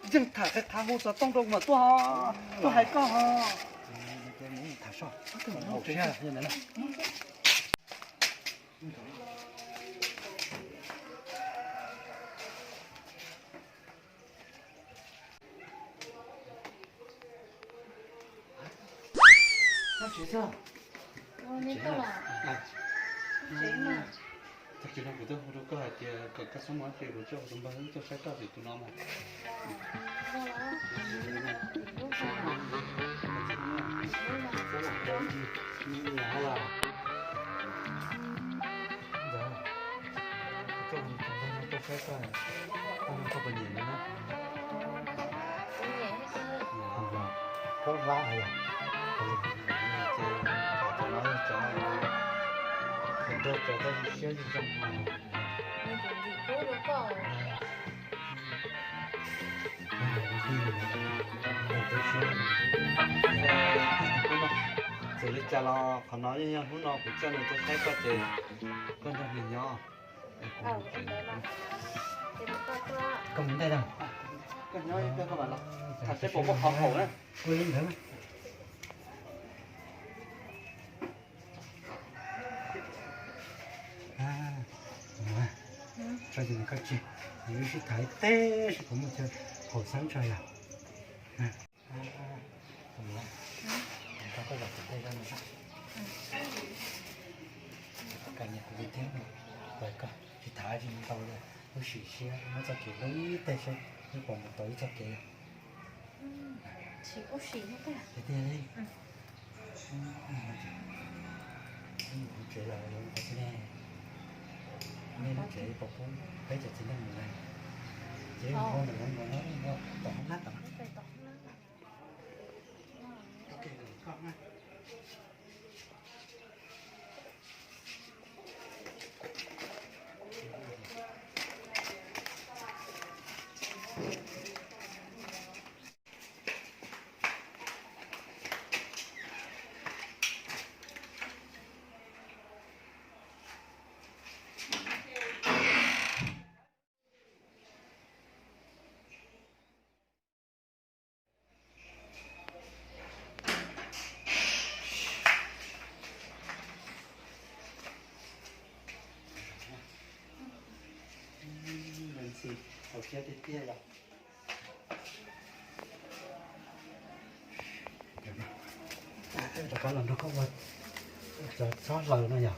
Yeej tham qhia qhav hu xov tooj rau mas tuaj, tuaj hais koj ho. Tag kis no kuv twb hu rau koj hais tias kom koj txhob mus ua dab tsi, kuv tsis hu tus npawg wb tuaj saib koj tim tus no mas. Koj hu tus npawg no tuaj saib koj, koj puas nyiam nws na? Koj hlab yog, cov no yog cov, cov, cov siab zoo. Txawm li cas los qhov no yeej yog hnub no kuv coj nws tuaj saib koj ces koj nrog nws nyob. Koj mus ntej na, koj nyob ib pliag koj mam los tham seb puas muaj qhov haum na. Tso ces nws koj tsis, nws wb sib tham ib teg seb puas muaj chaw haum xeeb tso yog. Koj niam kuv thiab, tsis tham tsis ntau, wb sim siab muab txoj kev hlub ib teg seb wb puas mus tau ib txoj kev. Tiag tiag li. Lub tsev los lawv qhov tsev ne, nej lub tsev puas pub peb cov txiv neej mus ne? Ces mus ua ntawm no, tom hoob nab tom. Ntxhi, hauv siab tiag tiag yom. Rov qab los nrog koj ua cov txhob hlaws no yom.